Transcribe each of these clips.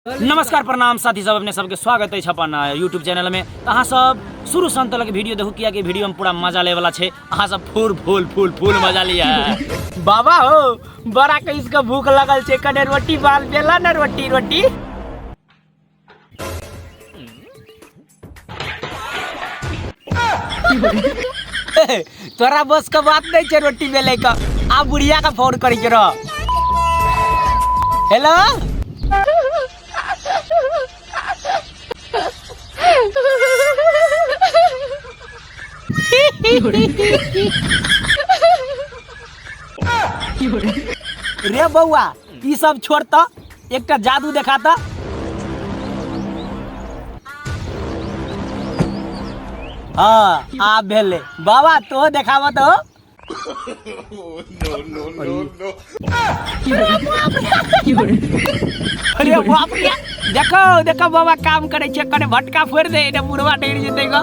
नमस्कार, प्रणाम साथी सब, अपने सबके स्वागत अछि अपन यूट्यूब चैनल में। तऽ अहाँ सब शुरू से अंत तक वीडियो देखू, कियाकि वीडियो में पूरा मजा ले वाला छै। अहाँ सब फूल फूल फूल फूल मजा लिया। बाबा हो, बड़ा के इसका भूख लगल छै, कने रोटी बाल बेला न, रोटी रोटी। तोरा बस के बात नहीं छै रोटी बेले का, आ बुढ़िया का फोन करी के रह। हेलो, रे बौआ, ई सब छोड़ त एकटा जादू देखा त। हाँ, आब भेलै। बाबा, तो देखाब तो। अरे बाप रे, देखो देखो, बाबा काम करे छै। कने भटका फोड़ दे, एने बुढ़वा डर जेतै ग।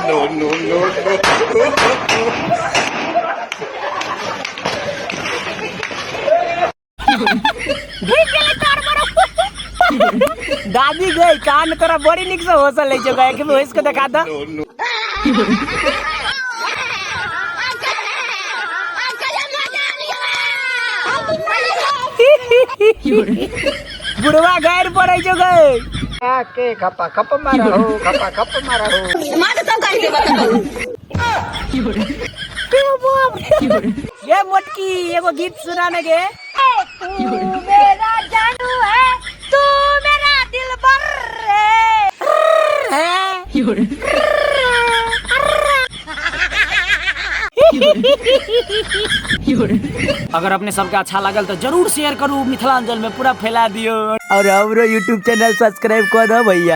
No, no, no, no. दादी गई, कान तोरा बड़ी निक से होसल लै छौ, एक होइस के देखा द। No, no. बुढ़वा गैर पड़ै छौ गई। ये मोटकी, एगो गीत सुनाने गे। तू मेरा जानू है, तू मेरा दिलबर है। है। अगर अपने सबके अच्छा लागल तो जरूर शेयर करू, मिथिलांचल में पूरा फैला दियो और हमरो यूट्यूब चैनल सब्सक्राइब कर दो भैया।